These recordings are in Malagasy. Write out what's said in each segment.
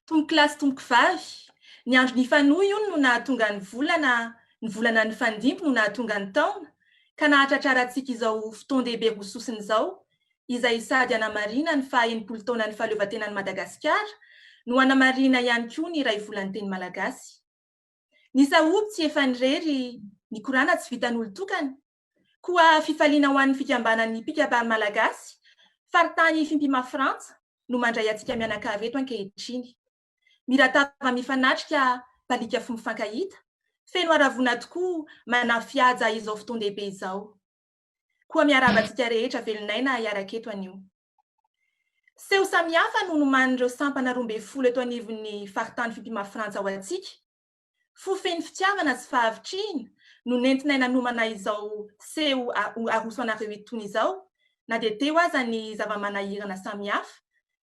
Tompokolahy sy tompokovavy, ny andro nifanohy hono no nahatonga ny volana, ny volana nifandimby no nahatonga ny taona, ka nahatratrarantsika izao fotoan-dehibe roa sosona izao, izay sady hanamarina ny faha 60 taonan'ny fahaleovantenan'i Madagasikara no hanamarihina ihany koa ny iray volan'ny teny malagasy. Ny sahoby tsy efan'irery, ny korana tsy vitan'olon-tokana, Koa fifaliana ho an'ny fikambanan'ny mpikabary malagasy, faritany Fimpima Frantsa, no mandray antsika mianakavy eto ankehitriny. Miratava mifanatrika, baliaka fo mifankahita, feno haravoana tokoa manafihaja izao fotoan-dehibe izao. Koa miarahaba antsika rehetra velon'aina hiaraka eto anio. Seho samihafa no nomanin'ireo sampana 12 eto anivon'ny faritany Fimpima Frantsa ho antsika. Fo feno fitiavana sy fahavitrihina no nentinay nanomana izao seho aroso anareo itony izao na dia teo aza ny zava-manahirana samihafa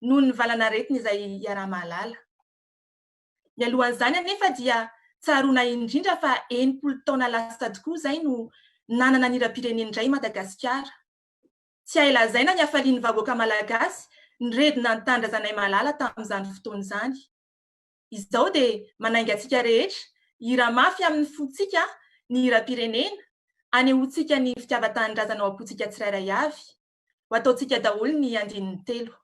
noho ny valan'aretina izay iaraha-mahalala. Mialohan'izany anefa dia tsaroana indrindra fa 60 taona lasa tokoa izay no nanana ny hiram-pirenena indray i Madagasikara. Tsy hay lazaina ny hafalian'ny vahoaka malagasy niredona ny tanindrazanay malala tamin'izany fotoana izany. Izao dia manainga antsika rehetra hihira mafy amin'ny fontsika ny hiram-pirenena, hanehoantsika ny fitiavan-tanindrazana ao am-pontsika tsirairay avy. Ho ataontsika daholo ny andininy telo.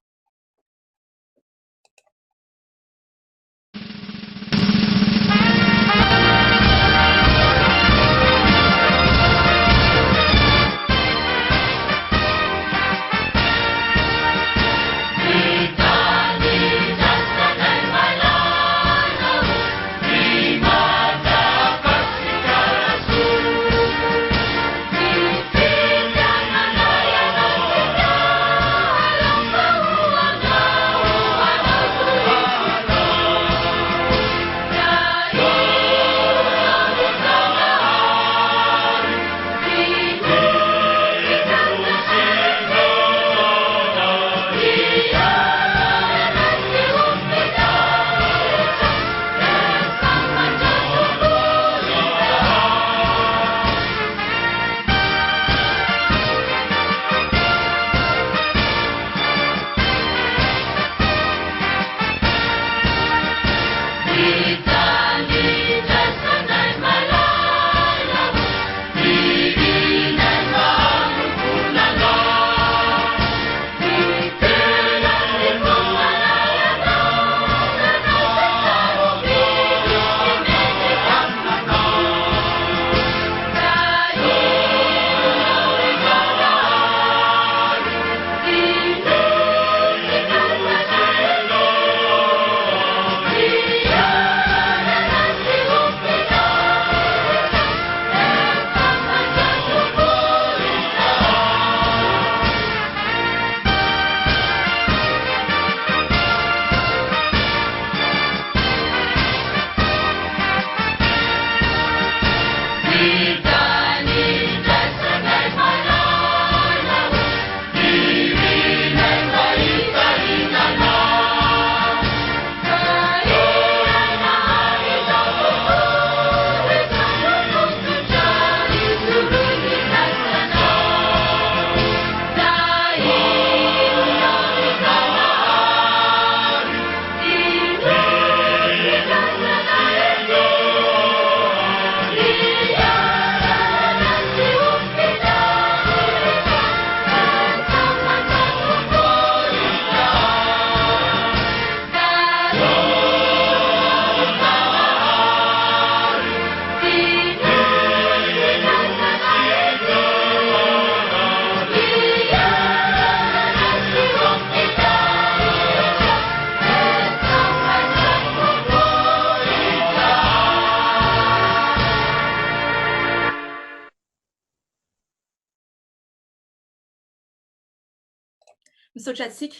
Misaotra antsika.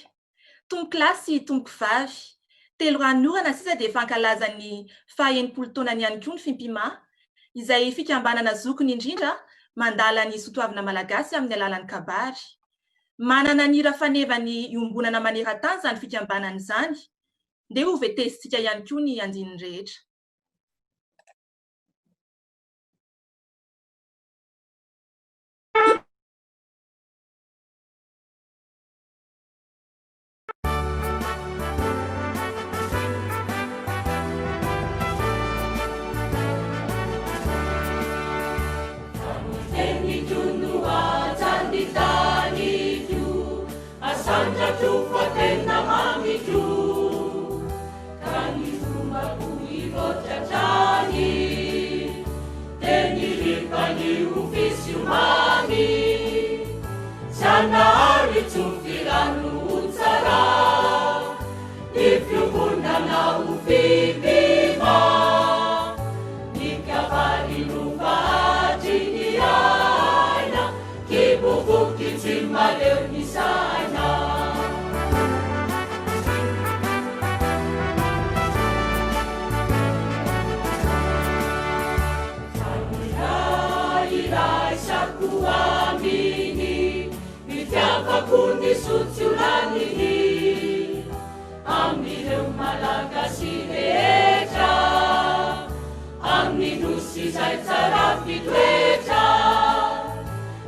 Tompokolahy sy tompokovavy, telo ranonorana sisa dia efa hankalaza ny faha 60 taonany ihany koa ny Fimpima, izay fikambanana zokiny indrindra mandala ny sotoavina malagasy amin'ny alalan'ny kabary. Manana ny hira fanevany iombonana maneran-tany izany fikambanana izany. Ndeha ho vetezintsika ihany koa ny andininy rehetra. fantatro fa tena mamiko ka ny fombako hivoatra hatrany dia ny ripany ho fisio mamy Zanahary tsofy rano ho tsara ny fiombonana ho fibima ny kabary no fahatry ny aina kibo voky tsy maleo ny saina. Fa ny iraisako aminy, nitiavako ny soa tsy ho laniny, amin'ireo Malagasy rehetra, amin'ny Nosy izay tsara fitoetra.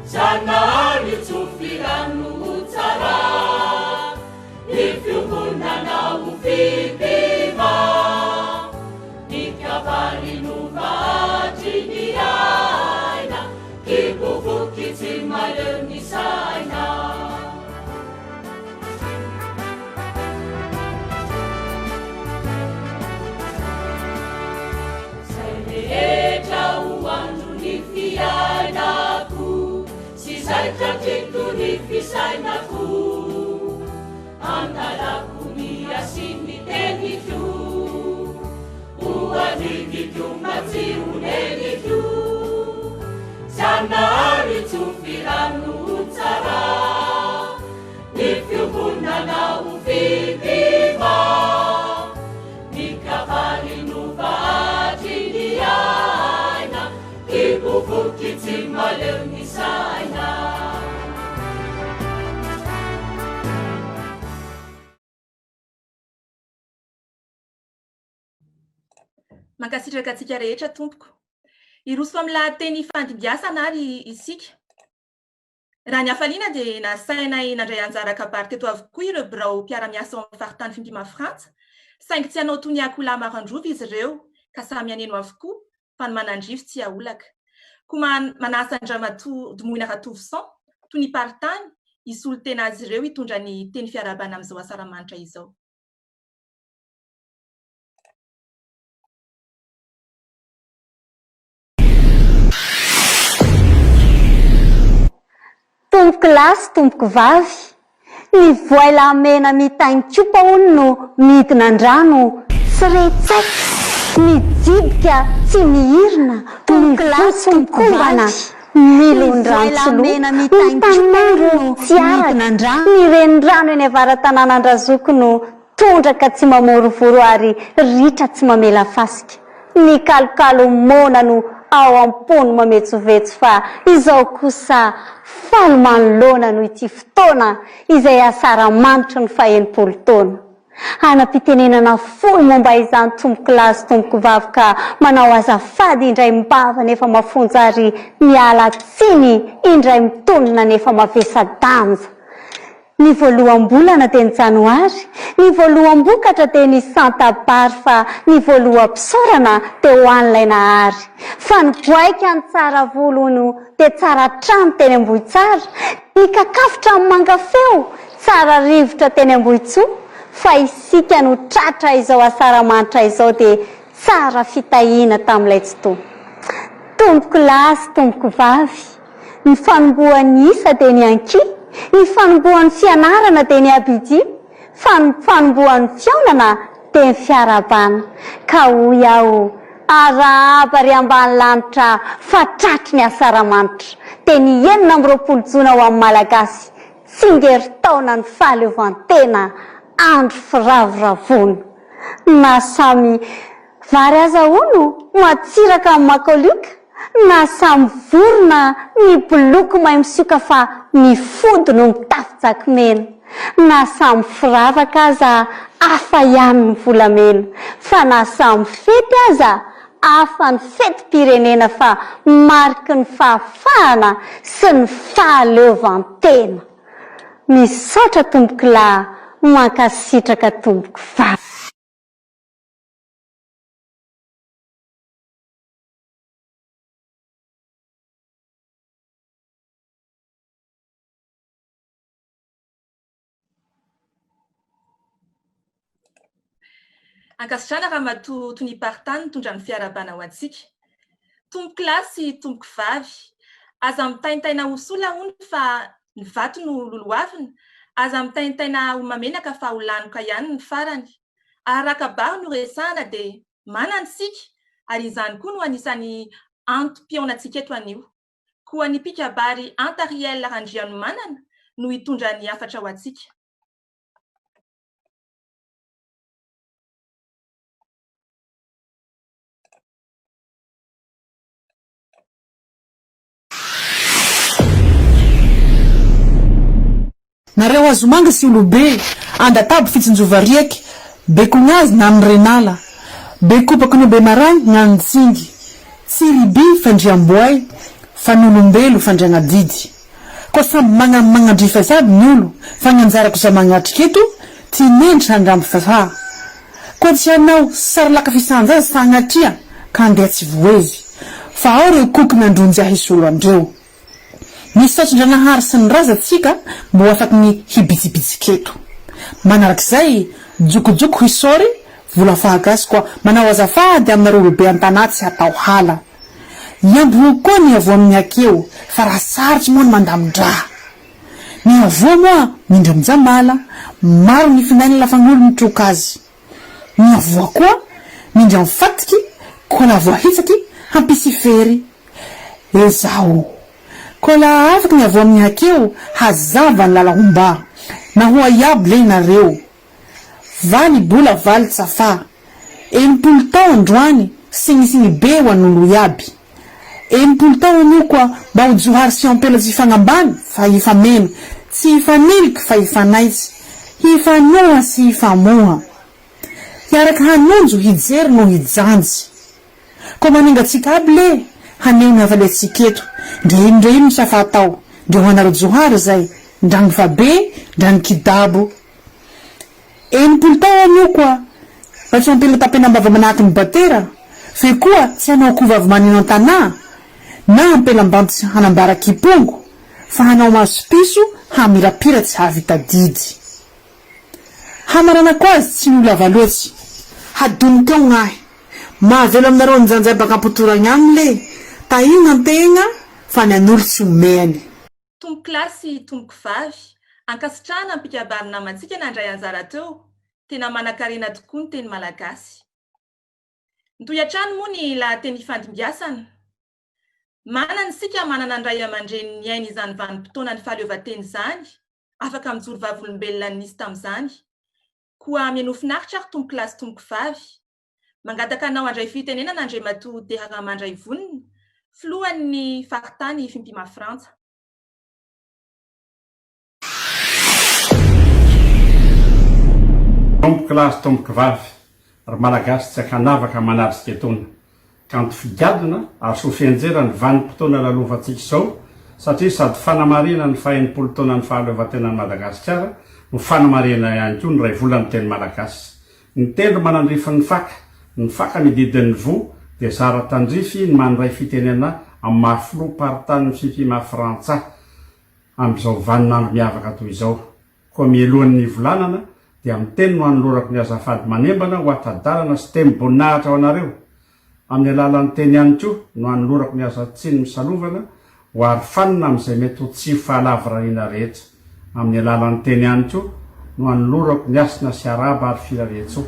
Zanahary tsofy rano ho tsara, ny fiombonana ho fibima. Ny kabary no vahatry ny aina, kibo voky tsy mahaleo ny saina. Zay rehetra ho andro ny fiainako, sy zay tratrinto ny fisainako. Andalako ny hasin'ny teniko, ho adidiko mba tsy ho neniko. Zanahary tsofy rano ho tsara, ny fiombonana ho fibima. Ny kabary no vahatry ny aina, kibo voky tsy mahaleo ny saina. Mankasitraka antsika rehetra tompoko. Hiroso amin'ny lahateny ifandimbiasana ary isika. Raha ny hafaliana dia nasainay nandray anjara kabary teto avokoa ireo birao mpiara-miasa ao amin'ny faritany Fimpima Frantsa, saingy tsy hanao toy ny akoholahy maran-drova izy ireo ka samy haneno avokoa fa ny manandrify tsy haolaka. Koa manasa an-dRamatoa Domoina Ratovoson, toniam-paritany, hisolo tena azy ireo hitondra ny teny fiarahabana amin'izao asaramanitra izao. Tompoko lahy sy tompoko vavy, ny voay lahy mena mitainkopa hono no midina an-drano tsy re tsaika, mijibika tsy mihirina, mivoa mikombana, milon-drano tsy loa, mitanin'andro tsy araka, ny renirano eny avara-tanànan-dRazoky no Tondraka tsy mamorovoro ary ritra tsy mamela fasika. Ny kalokalo moana no ao am-pony mametsovetso fa izao kosa faly manoloana noho ity fotoana izay asaramanitry ny fahenimpolo taona. Hanam-pitenenana fohy momba izany tompokolahy sy tompokovavy ka manao azafady indray mbava nefa mafonja ary miala tsiny indray mitonona nefa mavesa-danja. Ny voaloham-bolana dia ny janoary, ny voaloham-bokatra dia ny santabary fa ny voaloham-pisaorana dia ho an'ilay Nahary. Fa ny goaika ny tsara volo hono dia tsara trano teny Ambohitsara, ny kakafotra amin'ny manga feo tsara rivotra teny Ambohitsoa, fa isika no tratra izao asaramanitra izao dia tsara fitahiana tamin'ilay Tsitoha. Tompoko lahy sy tompoko vavy. Ny fanombohan'ny isa dia ny anki, ny fanombohan'ny fianarana dia ny abidi, fa ny fanombohan'ny fihaonana dia ny fiarahabana. Ka hoy aho, arahaba ry ambany lanitra fa tratry ny asaramanitra. Dia ny 26 jona ho an'ny Malagasy, tsingerin-taonan'ny fahaleovantena, andro firavoravoana. Na samy Vary aza hono matsiraka amin'ny makalioka na samy vorona ny boloky mahay misioka fa ny fody no mitafy jaky mena na samy firavaka aza hafa ihany ny volamena fa na samy fety aza hafa ny fetim-pirenena fa mariky ny fahafahana sy ny fahaleovantena. Misaotra tompokolahy mankasitraka tompoko vavy. Ankasitrahana Ramatoa Toniam-paritany nitondra ny fiarahabana ho antsika. Tompoko lahy sy tompoko vavy, aza mitaintaina ho sola hono fa ny vato no lolohavina, aza mitaintaina ho mamenaka fa ho lanoka ihany ny farany. Ary raha kabary no resahana dia manana isika ary izany koa no anisan'ny antom-pihaonantsika eto anio. Koa ny mpikabary Antariel Randrianomanana no hitondra ny hafatra ho antsika. Nareo hazomanga sy olobe, andatabo fitsinjova riaky, bekognazy nany renala, bekopaky no bemaragny gnany tsingy, tsy riby fandriamboay fa nolombelo fandriagnadidy. Koa samby magnano magnandrify azy aby ny olo, fa gny anjarako za magnatriky eto, tinendry handramby fa Koa tsy hanao sarilaka fisanjaza sagnatria ka handeha tsy voezy, fa ao reo koky nandronjy ahy hisolo andreo. Misaotra Ndranahary sy ny Raza tsika mbo afaky ny hibitsibitsika eto. Manarak'izay, jokojoko hisaory, vola fahagasy koa manao azafady aminareo olobe an-tanà tsy hatao hala. Iamboho koa ny avoa amin'ny hakeo fa raha sarotry moa ny mandamin-draha. Ny avoa moa mindram-jamala, maro ny findainy lafagn'olo mitroka azy. Ny avoa koa mindram-fatiky koa la voahitsaky hampisy fery. Ezaho. Koa la afaky ny avoa amin'ny hakeo hazava ny lala homba. Nahoa iaby le nareo. Valy bola valy tsafa. 60 tao androany signisigny be ho an'olo iaby. 60 tao anio koa mba ho johary sy ampela tsy hifagnambany fa hifameno, tsy hifaniliky fa hifanaitsy, hifanoha sy hifamoha. Hiaraka hanonjo, hijery no hijanjy. Koa manenga antsika aby le haneho ny hafaliantsika eto, ndre ino ndre ino ny safa atao, ndre ho anareo johary zay, ndra gny fabe, ndra ny kidabo. 60 tao anio koa mba tsy ampela tapenam-bava manahaky ny batera, fe koa tsy hanao akoho vavy maneno an-tanà, na ampelam-banty tsy hanambara kipongo, fa hanao maso piso hamirapira tsy hahavita didy. Hamaranako azy tsy ho lava loatsy. Hadoniko eo gnahy. Mahavelo aminareo anjanjay baka am-potoragna agny le, tahigna an-tegna fa ny an'olo tsy omeany. Tompokolahy sy tompokovavy, ankasitrahana ny mpikabary namantsika nandray anjara teo, tena manankarena tokoa ny teny malagasy. Mitohy hatrany moa ny lahateny ifandimbiasana. Manana isika manana ny ray aman-dreny niaina izany vanim-potoanan'ny fahaleovantena izany, afaka mijoro vavolombelona ny nisy tamin'izany. Koa mihainoa finaritra ary tompokolahy sy tompokovavy. Mangataka anao handray fitenenana Andriamatoa Dera Ramandraivonina, Filohan'ny Faritany Fimpima Frantsa. Tompoko lahy sy tompoko vavy, ry Malagasy tsy ankanavaka manatrika etoana. Kanto figadona ary soa fianjera ny vanim-potoana lalovantsika izao satria sady fanamarihana ny faha-60 taonan'ny fahaleovantenan'i Madagasikara no fanamarihana ihany koa ny iray volan'ny teny malagasy. Ny tendro manandrify ny faka, ny faka mididy ny voa dia zara tandrify ny mandray fitenena amin'ny maha filoham-paritanin'ny Fimpima Frantsa amin'izao vaninandro miavaka toy izao. Koa mialohan'ny hivolanana dia amin'ny teny no anolorako ny azafady manembana ho atadalana sy tenim-boninahitra ho anareo. Amin'ny alalan'ny teny ihany koa no anolorako ny aza-tsiny misalovana ho arofanina amin'izay mety ho tsy fahalavorariana rehetra. Amin'ny alalan'ny teny ihany koa no anolorako ny hasina sy arahaba ary firarian-tsoa.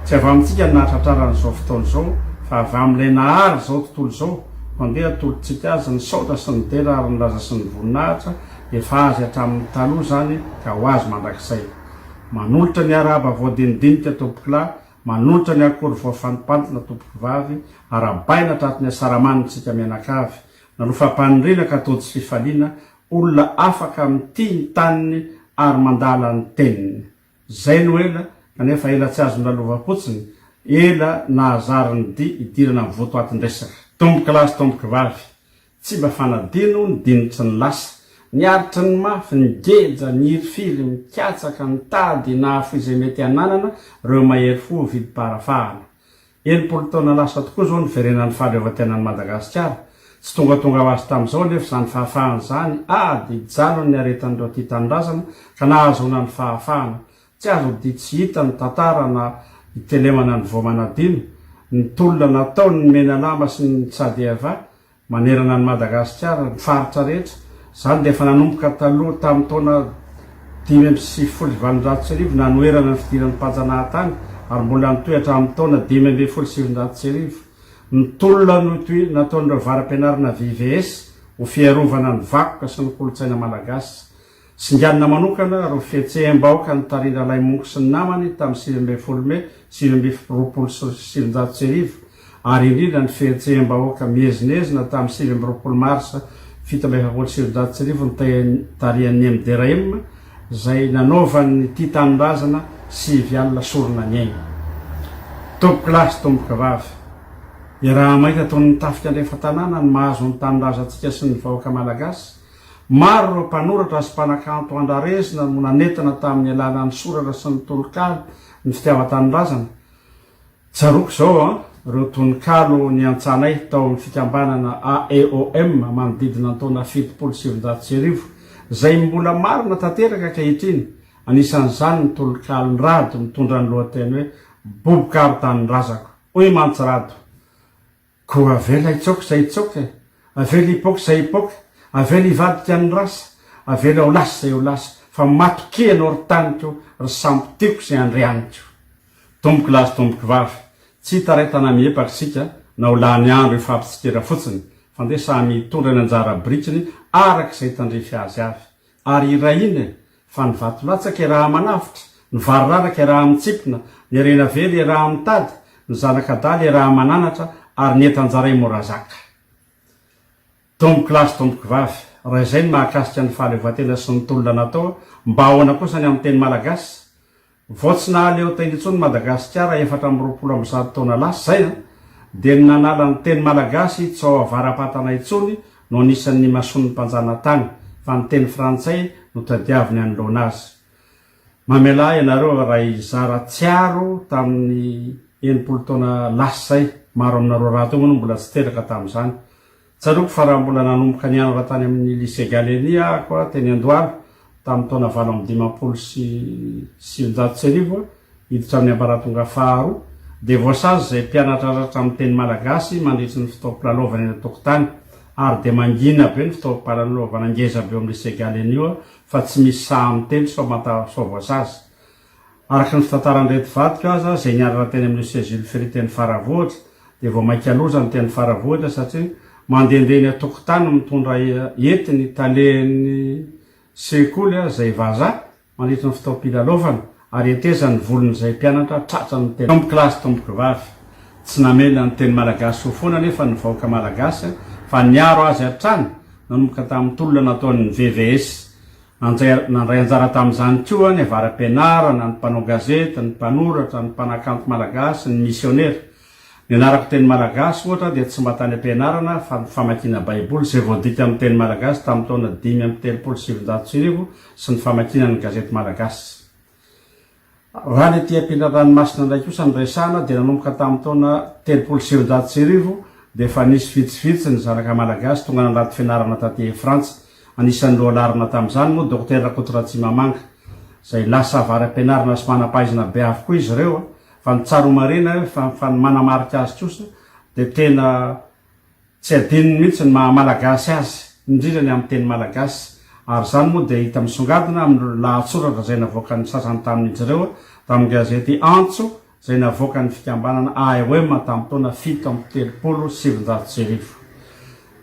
Tsy avy amintsika ny nahatratrarana izao fotoana izao fa avy amin'Ilay Nahary izao tontolo izao no andeha atolotsika Azy ny saotra sy ny dera ary ny laza sy ny voninahitra, efa Azy hatramin'ny taloha izany ka ho Azy mandrakizay. Manolotra ny arahaba voadinidinika tompokolahy, manolotra ny akory voafantimpantina tompokovavy, arahabaina tratry ny asaramanitsika mianakavy, nalofam-paniriana ka tojo fifaliana, olona afaka mitia ny taniny ary mandala ny teniny. Zay no ela, kanefa ela tsy azo nolalovam-potsiny, ela nahazary ny dia idirana amin'ny votoatin-dresaka. Tompokolahy sy tompokovavy, Tsy mba fanadino ny dinitry ny lasa. Niaritry ny mafy, ny geja, ny hirifiry, mikatsaka, nitady, nahafoy izay mety hananana ireo mahery fo ho vidim-paharafahana. 60 taona lasa tokoa izao niverenan'ny fahaleovantenan'i Madagasikara. Tsy tongatonga ho azy tamin'izao anefa izany fahafahana izany, ady, jalony niaretan'ireo tia tanindrazana ka nahazoana ny fahafahana. Tsy azo odian-tsy hita ny tantara na Itelemana ny voamanadino, ny tolona nataon' ny Menalamba sy ny Tsadeva manerana an'i Madagasikara, ny faritra rehetra. Izany dia efa nanomboka taloha tamin'ny taona 1895 nanoherana ny fidiran'ny mpanjanahantany ary mbola nitohy hatramin'ny taona 1915. Ny tolona notohy nataon'ireo vara-pianarana VVS ho fiarovana ny vakoka sy ny kolontsaina malagasy. Singanina manokana ireo fihetseham-bahoaka nitarihin-dRalaimonko sy ny namany tamin'ny 19 mey 1929 ary indrindra ny fihetseham-bahoaka miezinezina tamin'ny 29 marsa 1947 nitarihan'ny MDRM izay nanaovan'ny tia tanindrazana sivy alina sorona ny ainy. Tompokolahy sy tompokovavy, iaraha-mahita toy ny tafika andrefan-tanàna ny mahazo ny tanindrazantsika sy ny vahoaka malagasy Maro ireo mpanoratra sy mpanakanto andrarezina no nanentana tamin'ny alalan'ny soratra sy ny tononkalo ny fitiavan-tanindrazana. Tsaroako izao an, ireo tononkalo niantsanay tao amin'ny fikambanana AEOM manodidina ny taona 1970, izay mbola marina tanteraka ankehitriny, anisan'izany ny tononkalon'i Rado mitondra ny lohateny hoe Boboka aro tanindrazako. Hoy mantsy Rado, Koa avela hitsoaka izay hitsoaka e, avela hipoaka izay hipoaka, avela hivadika ny rasa, avela ho lasa izay ho lasa, fa matokia ianao ry taniko, ry sampy tiako sy andrianiko. Tompoko lahy sy tompoko vavy, tsy hitaraitana mihepaka isika na ho lany andro hifampitsikera fotsiny, fa ndeha samy hitondra ny anjara birikiny araka izay tandrify azy avy. Ary iray iny e, Fa ny vato latsaka iaraha-manavotra, ny vary raraka iaraha-mitsipona, ny harena very iaraha-mitady, ny zanak'adala iaraha-mananatra, ary ny entan-jaray mora zaka. Tompoko lahy sy tompoko vavy, raha izay ny mahakasika ny fahaleovantena sy ny tolona natao, mba ahoana kosa ny amin'ny teny malagasy? Vao tsy nahaleo tena intsony Madagasikara 124 taona lasa izay an, dia ny nanala ny teny malagasy tsy ao avara-patana intsony no anisan'ny nimasoan'ny mpanjanatany fa ny teny frantsay no tadiaviny hanoloana azy. Mamelà ianareo raha hizara tsiaro tamin'ny 60 taona lasa izay, maro aminareo rahateo moa no mbola tsy teraka tamin'izany. Tsaroako fa raha mbola nanomboka nianatra tany amin'ny Lycée Gallieni aho teny Andohalo tamin'ny taona 1958 hiditra amin'ny ambaratonga faharoa dia voasazy izay mpianatra ratra amin'ny teny malagasy mandritry ny fotoam-pilalaovana eny an-tokotany ary dia mangina be ny fotoam-palalaovana ngeza be eo amin'ny Lycée Gallieni io fa tsy misy sahy miteny sao matahotra sao voasazy. Araka ny fitantaran'ireto vadiko aza, izay nianatra teny amin'ny Lycée Jules Ferry teny Faravohitra, dia vao mainka loza ny teny Faravohitra satria mandehandeha eny an-tokotany mitondra hety ny talen'ny sekoly izay vazaha mandritra ny fotoam-pilalaovana ary hetezany ny volon'izay mpianatra tratra ny teny. Tompoko lahy sy tompoko vavy, tsy namela ny teny malagasy ho foana anefa ny vahoaka malagasy fa niaro azy hatrany nanomboka tamin'ny tolona nataon'ny VVS Nandray anjara tamin'izany koa ny avara-pianarana, ny mpanao gazety, ny mpanoratra, ny mpanakanto malagasy, ny misionera. Nianarako teny malagasy, ohatra, dia tsy mba tany am-pianarana fa ny famakiana Baiboly izay voadika amin'ny teny malagasy tamin'ny taona 1935 sy ny famakiana ny gazety malagasy. Raha ny aty ampitan-dranomasina indray kosa no resahana dia nanomboka tamin'ny taona 1930 dia efa nisy vitsivitsy ny zanaka malagasy tonga nandrato fianarana taty Frantsa. Anisan'ny lohalaharana tamin'izany moa Dokotera Rakoto Ratsimamanga izay lasa avara-pianarana sy manam-pahaizana be avokoa izy ireo fa ny tsara ho marihina fa ny manamarika azy kosa dia tena Tsy adinony mihitsy ny maha Malagasy azy, indrindra ny amin'ny teny malagasy, ary izany moa dia hita misongadina amin'ireo lahatsoratra izay navoakan'ny sasany tamin'izy ireo tamin'ny gazety Antso izay navoakan'ny fikambanana AEM tamin'ny taona 1937.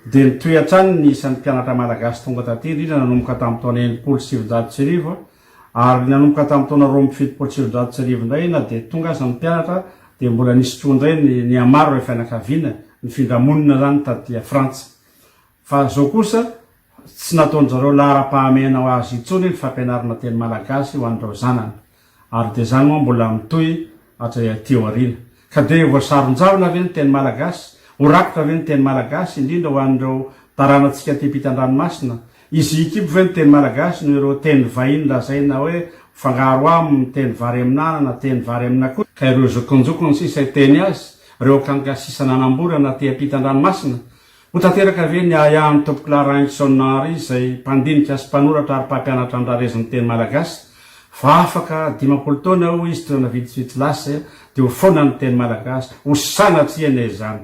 Dia nitohy hatrany ny isan'ny mpianatra malagasy tonga taty, indrindra nanomboka tamin'ny taona 1960 Ary nanomboka tamin'ny taona 1972 indray na dia tonga aza ny mpianatra dia mbola nisy koa indray ny nihamaro ireo fianakaviana nifindra monina izany taty Frantsa. Fa izao kosa tsy nataon-dry zareo laharam-pahamehana ho azy intsony ny fampianarana teny malagasy ho an'ireo zanany. Ary dia izany moa mbola mitohy hatray aty aoriana. Ka dia voasaron-javona ve ny teny malagasy? Ho rakotra ve ny teny malagasy, indrindra ho an'ireo taranantsika aty ampitan-dranomasina? Izy hikibo ve ny teny malagasy noho ireo teny vahiny lazaina hoe mifangaro aminy, teny vary amin'anana, teny vary amin'akoho, ka ireo zokinjokiny sisa hiteny azy, ireo akanga sisa nanamborana aty ampitan-dranomasina? Ho tanteraka ve ny ahiahin'i Tompokolahy Rahaingison Henri izay mpandinika sy mpanoratra ary mpampianatra andrarezin'ny teny malagasy? Fa afaka 50 taona hoy izy taona vitsivitsy lasa izay dia ho foana ny teny malagasy, ho sanatria anie izany.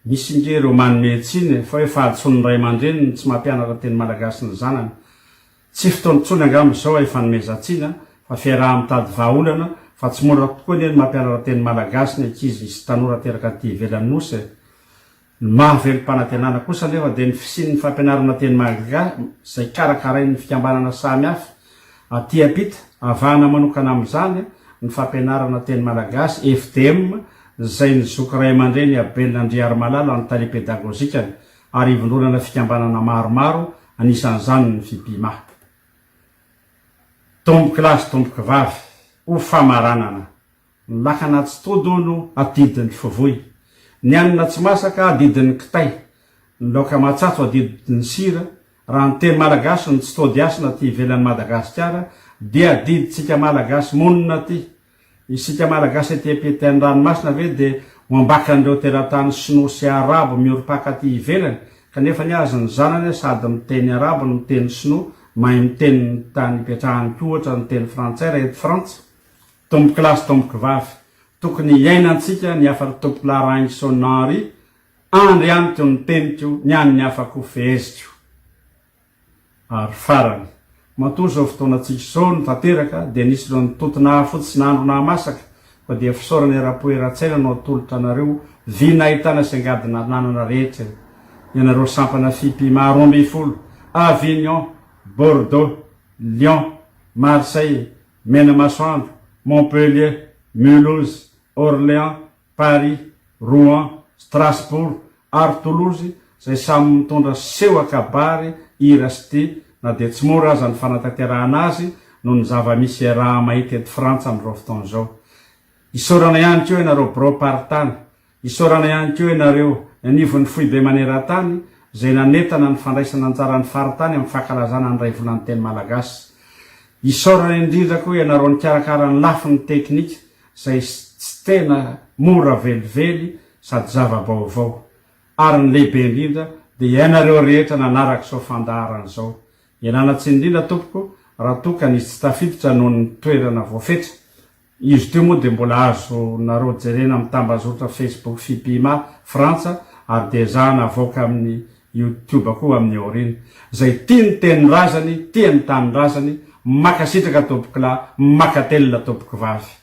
Misy nge ireo manome tsiny e, fa hoe fahadisoan'ny ray aman-dreny ny tsy mampianatra teny malagasy ny zanany. Tsy fotoana intsony angamba izao hifanomezan-tsiny an, fa fiaraha-mitady vahaolana, fa tsy mora tokoa anie ny mampianatra teny malagasy ny ankizy sy tanora teraka aty ivelan'ny Nosy e. Ny maha velom-panantenana kosa anefa dia ny fisian'ny fampianarana teny malagasy izay karakarain'ny fikambanana samihafa aty ampita, avahana manokana amin'izany ny fampianarana teny malagasy, FTM, izay ny zoky ray aman-dreny Abel Andriarimalala ny tale pedagozikany ary ivondronana fikambanana maromaro anisan'izany ny Fipima. Tompokolahy sy tompokovavy, ho famaranana, Ny lakana tsy tody hono adidin'ny fivoy. Ny hanina tsy masaka adidin'ny kitay. Ny laoka matsatso adidin'ny sira. Raha ny teny malagasy no tsy tody hasina aty ivelan'i Madagasikara dia adidintsika malagasy monina aty. Isika malagasy aty ampitan'ny ranomasina ve dia ho ambakan'ireo teratany sinoa sy arabo miorim-paka aty ivelany kanefa ny azy ny zanany sady miteny arabo no miteny sinoa, mahay miteny ny tany ipetrahany koa ohatra ny teny frantsay raha eto Frantsa? Tompokolahy sy tompokovavy, tokony hiainantsika ny hafatr'i Tompokolahy Rahaingison Henri, Andrianiko ny teniko, ny an'ny hafa koa feheziko. Ary farany, matoa izao fotoanantsika izao no tanteraka dia nisy ireo nitoto nahafotsy sy nahandro nahamasaka, koa dia fisaorana eram-po eran-tsaina no atolotra anareo vy nahitana sy angady nananana rehetra, ianareo sampana Fipima 12, Avignon, Bordeaux, Lyon, Marseille, Menamasoandro, Montpellier, Mulhouse, Orléans, Paris, Rouen, Strasbourg ary Toulouse izay samy mitondra seho an-kabary, hira sy dihy na dia tsy mora aza ny fanatanterahana azy noho ny zava-misy iaraha-mahita eto Frantsa amin'izao fotoana izao. Isaorana ihany koa ianareo biraom-paritany Isaorana ihany koa ianareo ny anivon'ny foibe maneran-tany izay nanentana ny fandraisana anjaran'ny faritany amin'ny fankalazana ny iray volan'ny teny malagasy. Isaorana indrindra koa ianareo nikarakara ny lafiny teknika izay tsy tena mora velively sady zava-baovao. Ary ny lehibe indrindra dia ianareo rehetra nanaraka izao fandaharana izao. Ialana tsiny indrindra tompoko raha toa ka nisy tsy tafiditra noho ny toerana voafetra. Izy teo moa dia mbola azonareo jerena amin'ny tambazotra Facebook Fipima Frantsa ary dia ezahana avoaka amin'ny YouTube koa amin'ny aoriana. Izay tia ny tenin-drazany, tia ny tanindrazany, makasitraka tompokolahy, makatelina tompokovavy.